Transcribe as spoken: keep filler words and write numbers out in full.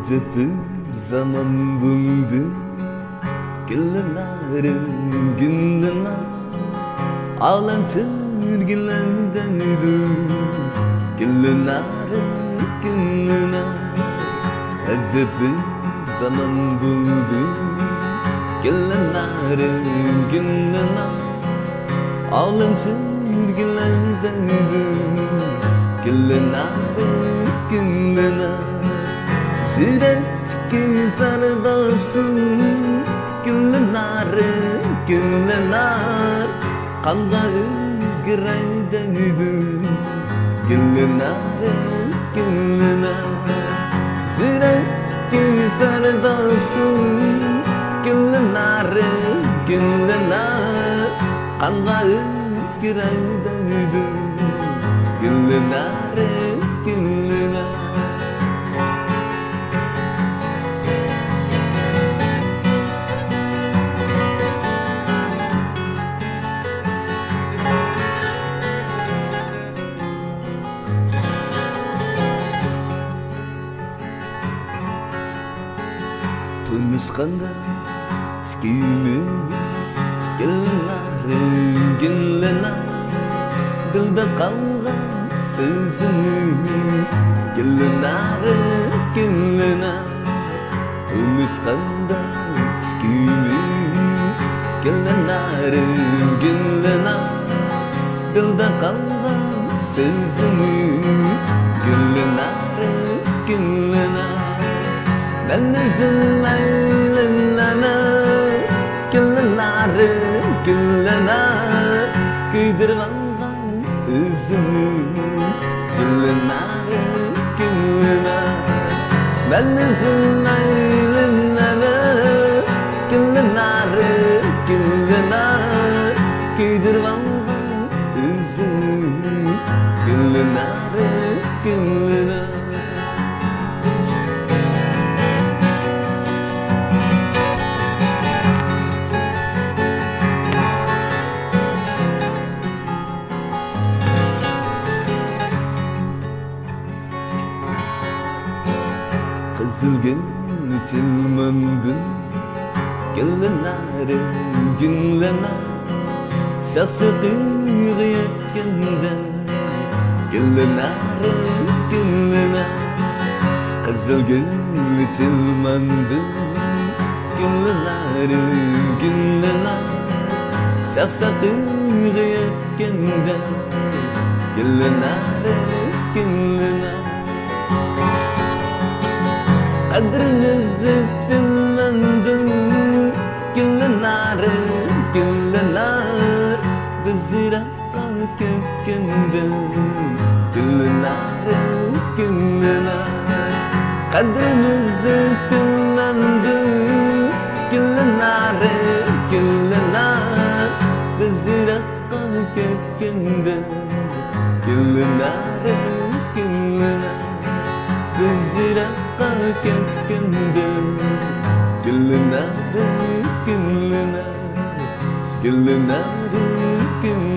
ئەجەب بىر زامان بولدى، گۈللىنارىم، گۈللىنار. ئالەم چۆرگىلەر دەيدۇ، گۈللىنارىم، گۈللىنار. ئەجەب بىر زامان بولدى، گۈللىنارىم، گۈللىنار. ئالەم چۆرگىلەر دەيدۇ، گۈللىنارىم، گۈللىنار. يۈرەكتىكى زەردابسىز، گۈللىنارىم، گۈللىنار. قانغا ئۆزگىرەي دەيدۇ، گۈللىنارىم، گۈللىنار. يۈرەكتىكى زەردابسىز، گۈللىنارىم، گۈللىنار. قانغا ئۆزگىرەي دەيدۇ، گۈللىنارىم، گۈللىنار. تونۇشقاندا ئىككىمىز، گۈللىنارىم، گۈللىنار. دىلدا قالغان سۆزىمىز، گۈللىنارىم، گۈللىنار. تونۇشقاندا ئىككىمىز، گۈللىنارىم، گۈللىنار. دىلدا قالغان سۆزىمىز، گۈللىنارىم، گۈللىنار. مەن ئۆزۈم مەيلىم ئەمەس، گۈللىنارىم، گۈللىنار. كۆيدۈرۈۋالغان ئۆزىمىز، گۈللىنارىم، گۈللىنار. مەن ئۆزۈم مەيلىم ئەمەس، گۈللىنارىم، گۈللىنار. كۆيدۈرۈۋالغان ئۆزىمىز، گۈللىنارىم، گۈللىنار. قىزىل گۈل ئېچىلمامدۇ، گۈللىنارىم، گۈللىنار. شاخ-شاخىغا يەتكەندە، گۈللىنارىم، گۈللىنار. قىزىل گۈل ئېچىلمامدۇ، گۈللىنارىم، گۈللىنار. شاخ-شاخىغا يەتكەندە، گۈللىنارىم، گۈللىنار. قەدرىمىز ئۆتۈپ مەندىن، گۈللىنارىم، گۈللىنار. بىز يىراققا كەتكەندە، گۈللىنارىم، گۈللىنار. قەدرىمىز ئۆتۈپ مەندىن، گۈللىنارىم، گۈللىنار. بىز يىراق يىراققا كەتكەندە، گۈللىنارىم، گۈللىنار. بىز يىراققا كەتكەندە، گۈللىنارىم، گۈللىنار. گۈللىنارىم، گۈللىنار.